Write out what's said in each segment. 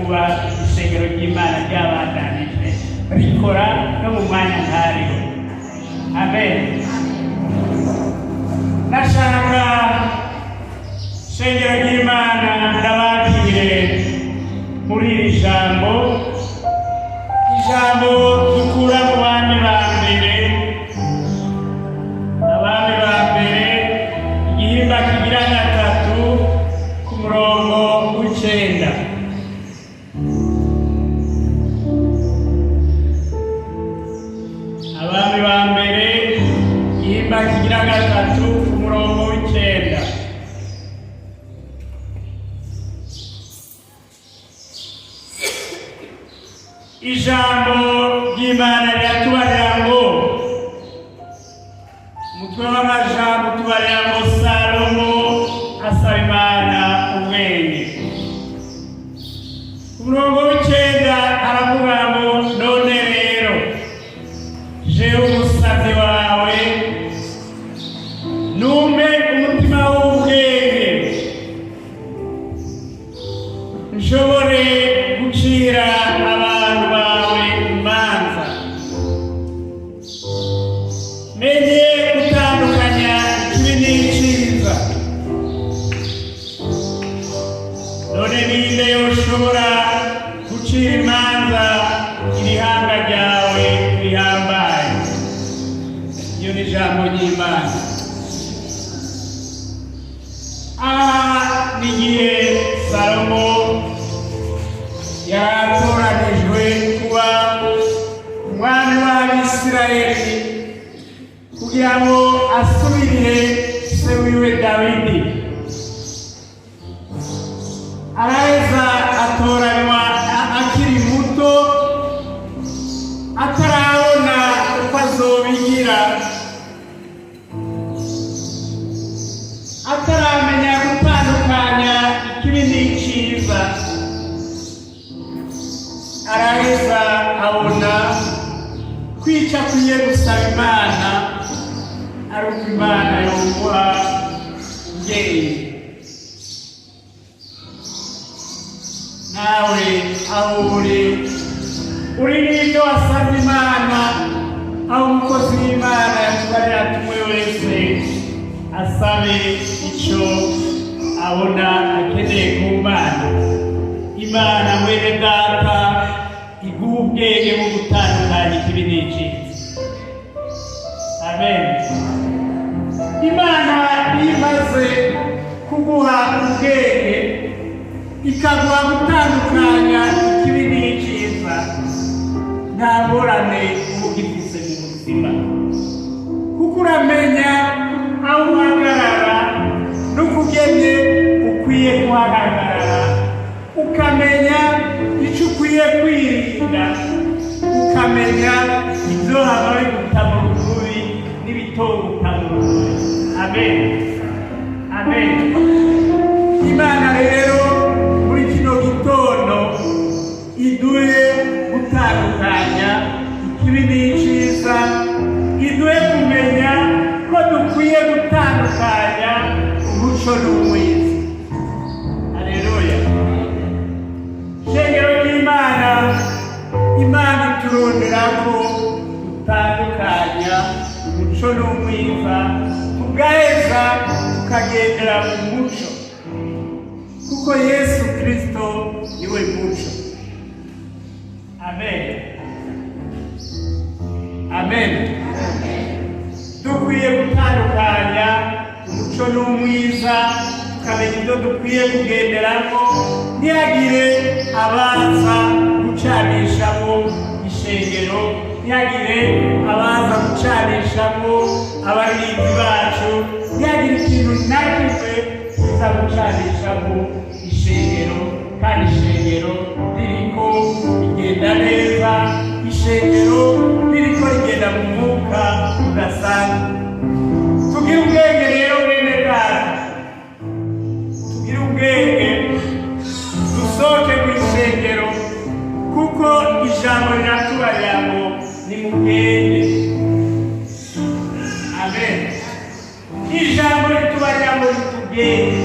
Kuba ishengero ry'Imana ryabandanije rikora no mu mwanya ntariho. Amen. Nashaka, shengero ry'Imana, ndabakire muri iri jambo, ijambo dukura mu Bami ba Mbere, Abami ba Mbere, igihimba kigira gatatu, ku murongo w'icenda. Abami ba Mbere, igihimba kigira gatatu, ku murongo w'icenda. Ijambo ry'Imana riratubarira ngo, umutwe w'amajambo utubarira ngo: "Salomo asaba Imana ubwenge." Ku murongo w'icenda aravuga ngo: "None rero, jewe umusavyi wawe, numpe umutima w'ubwenge, nshobore gucira abantu bawe imanza, menye gutandukanya ikibi n'iciza. None ninde yoshobora gucira imanza iri hanga ryawe rihambaye?" Iyo ni ijambo ry'Imana. Aha ni igihe Salomo yaratoranijwe kuba umwami w'Abisirayeli kugira ngo asubirire se wiwe Dawidi. Araheza atoranywa akiri muto, atarabona uko azobigira, ataramenya gutandukanya ikibi n'iciza. Araheza abona kwica akwiye gusaba Imana ari uko Imana yomuha ubwenge. Nawe aho uri, uri n'ibyo wasabye Imana, aho umukozi w'Imana yatubarira ati umwe wese asabe icyo abona akeneye ku Mana. Imana, mwene data, iguha ubwenge bwo gutandukanya ikibi n'iciza. Amen. Imana iyo imaze kuguha ubwenge, ikaguha gutandukanya ikibi n'iciza, nta ngorane uba ugifise mu buzima, kuko uramenya aho uhagarara n'ukugene ukwiye kuhagarara, ukamenya icyo ukwiye kwirinda, ukamenya ibyo haba biguta mu rudubi n'ibitoguta mu rudubi. Amen, amen. Imana rero muri kino gitondo iduhe gutandukanya ikibi n'iciza, iduhe kumenya ko dukwiye gutandukanya umuco n'umwiza. Aleluya! Shengero ry'Imana, Imana iturondera ko dutandukanya umuco n'umwiza, tugaheza tukagendera mu muco, kuko Yesu Kristo niwe muco. Amen, amen. Dukwiye gutandukanya umuco n'umwiza, tukamenya ibyo dukwiye kugenderamo, ntihagire abaza gucanishamo ishengero, ntihagire abaza gucanishamo abaririmbyi bacu, ntihagire ikintu na kimwe kiza gucanishamo ishengero. Kandi ishengero ririko rigenda neza, ishengero ririko rigenda mu mwuka udasanzwe. Tugire ubwenge rero, bene data, tugire ubwenge, dusohoke mu ishengero, kuko ijambo riratubarira ngo nimugende. Amen. Ijambo ritubarira ngo nitugende,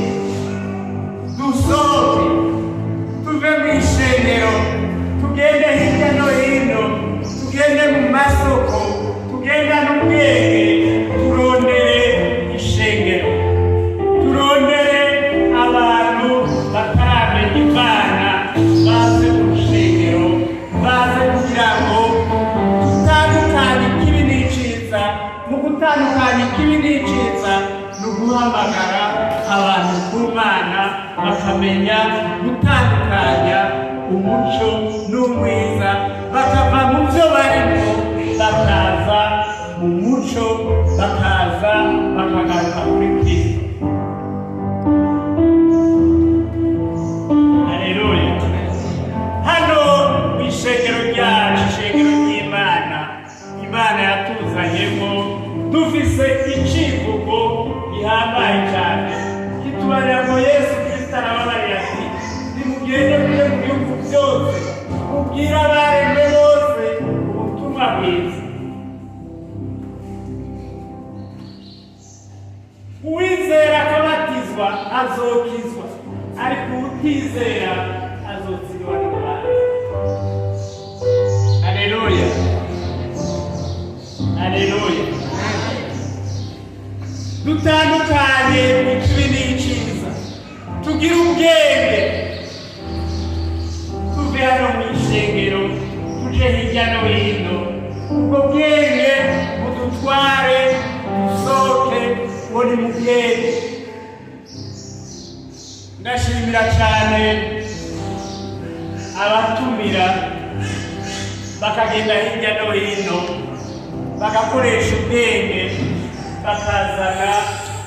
dusohoke, tuve mu mu ishengero, tugende hirya no hino, tugende mu masoko, tugendane ubwenge, turondere ishengero, turondere abantu bataramenya Imana baze mu rushengero, baze kugira ngo tutandukanye ikibi n'iciza. Mu gutandukanya ikibi n'iciza ni uguhamagara abantu ku Mana, bakamenya gutandukanya umuco n'umwiza, bakava mu byo barimo bakaza mu muco, bakaza bakagaruka kuri Kristo. Haleluya! Hano mu ishengero ryacu, ishengero ry'Imana, Imana yatuzanyemo, dufise icivugo gihambaye cyane kitubarira ngo Yesu Kristo arababarira ati: "Nimugende muje mu bihugu byose, mubwire abaremwe bose ubutumwa bwiza. Uwizera akabatizwa azokizwa, ariko uwutizera azotsindwa n'urubanza." Haleluya, haleluya! Dutandukanye ikibi n'iciza, tugire ubwenge, tuve hano mu ishengero tuje hirya no hino. Ubwo bwenge budutware, dusohoke ngo ni mu bwenge. Ndashimira cyane abatumira bakagenda hirya no hino, bagakoresha ubwenge, bakazana